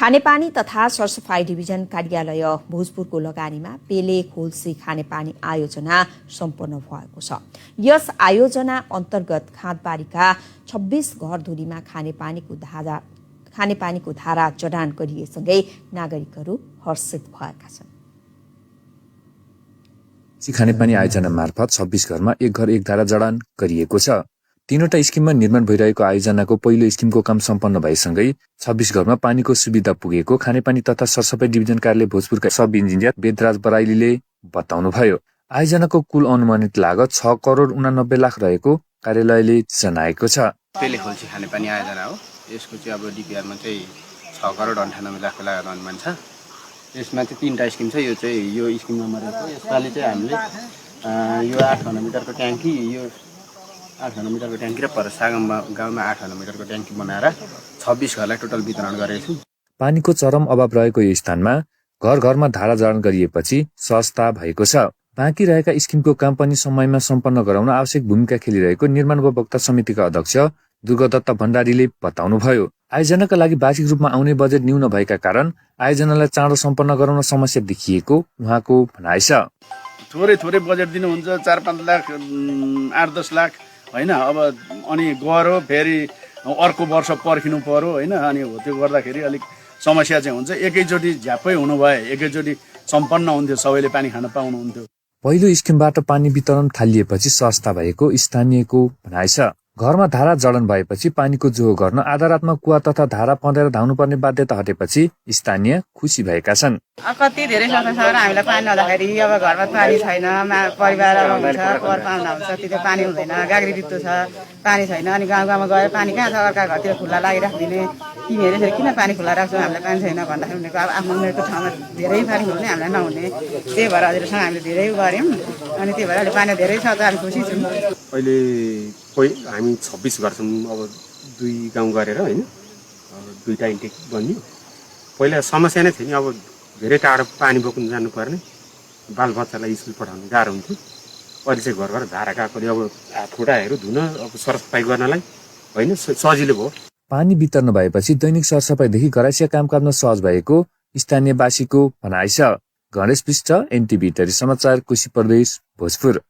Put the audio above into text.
खानेपानी तथा सरसफाई डिभिजन कार्यालय भोजपुरको लगानीमा पेले खोल्सी खानेपानी आयोजना सम्पन्न भएको छ। यस आयोजना अन्तर्गत खाँदबारीका 26 घरधुरीमा खानेपानीको धारा जडान गरिएसँगै नागरिकहरू हर्षित भएका छन्। खानेपानी आयोजना मार्फत 26 घरमा एक घर एक धारा जडान गरिएको छ। तीनवटा स्किममा निर्माण भइरहेको आयोजनाको पहिलो स्किमको काम सम्पन्न भएसँगै 26 घरमा पानीको सुविधा पुगेको खानेपानी तथा सरसफाई डिभिजन कार्यालय भोजपुरका सब इन्जिनियर वेदराज बराइलीले बताउनुभयो। आयोजनाको कुल अनुमानित लागत 6 करोड 89 लाख रहेको कार्यालयले जनाएको छ। पेले खोल्सी खानेपानी आयोजना हो। यसको चाहिँ अब डिपिआरमा चाहिँ 6 करोड 98 लाखको लागत अनुमान छ। यसमा चाहिँ तीनटा स्किम छ। यो स्किम नम्बर 1 हो। यसपालि चाहिँ हामीले यो 8 घनमिटरको ट्याङ्की, यो 8 घनमिटरको ट्याङ्की र परसागम गाउँमा 8 घनमिटरको ट्याङ्की बनाएर 26 घरलाई टोटल वितरण गरेको छु। पानीको चरम अभाव रहेको यो स्थानमा घर घरमा धारा जडान गरिएपछि सहजता भएको छ। बाँकी रहेका स्किमको काम पनि समयमा सम्पन्न गराउन आवश्यक भूमिका खेलिरहेको निर्माण उपभोक्ता समितिका अध्यक्ष दुर्गादत्त भण्डारीले बताउनुभयो। आयोजनाका लागि वार्षिक रूपमा आउने बजेट न्यून भएका कारण आयोजनालाई चाँडो सम्पन्न गराउन समस्या देखिएको उहाँको भनाइ छ। थोरै बजेट दिनुहुन्छ, 4-5 लाख 8-10 लाख हैन। अब अनि गयो फेरि अर्को वर्ष पर्खिनु पर्यो हैन। अनि हो त्यो गर्दाखेरि अलिक समस्या चाहिँ हुन्छ। एकैचोटि झ्याप्पै हुनु भए एकैचोटि सम्पन्न हुन्थ्यो, सबैले पानी खान पाउनुहुन्थ्यो। पहिलो स्किमबाट पानी वितरण थालिएपछि सहजता भएको स्थानीयको भनाइ छ। घरमा धारा जडान भएपछि पानीको जोहो गर्न आधा रातमा कुवा तथा धारा पँधेर धाउनुपर्ने बाध्यता हटेपछि स्थानीय खुसी भएका छन्। कति धेरै समस्या छ। हामीलाई पानी नहुँदाखेरि अब घरमा पानी छैन, परिवार हुन्छ, पर पाहुना हुन्छ, त्यो पानी हुँदैन, गाग्री रित्तो छ, पानी छैन। अनि गाउँमा गएर पानी कहाँ छ, अर्का घरतिर खुल्ला लागिराख्दिने, तिमीहरूले फेरि किन पानी खुल्ला राख्छौ, हामीलाई पानी छैन भन्दाखेरि उनीहरूको अब आफ्नो उनीहरूको ठाउँमा धेरै पानी हुने, हामीलाई नहुने। त्यही भएर हजुरसँग हामीले धेरै गऱ्यौँ। अनि त्यही भएर अहिले पानी धेरै छ त हामी खुसी छौँ। अहिले हामी 26 घर छौँ। अब 2 गाउँ गरेर हैन, 2टा इन्टेक बन्यो। पहिला समस्या नै थियो नि। अब धेरै टाढो पानी बोक्न जानुपर्ने, बालबच्चालाई स्कुल पठाउनु गाह्रो हुन्थ्यो। अहिले चाहिँ घर धारा गएकोले अब खुट्टाहरू धुन, अब सरसफाइ गर्नलाई हैन सजिलो भयो। पानी वितरण भएपछि दैनिक सरसफाइदेखि घरैसिया कामकाजमा सहज भएको स्थानीयवासीको भनाइ छ। गणेश पृष्ठ, एनटिभी समाचार, कोशी प्रदेश, भोजपुर।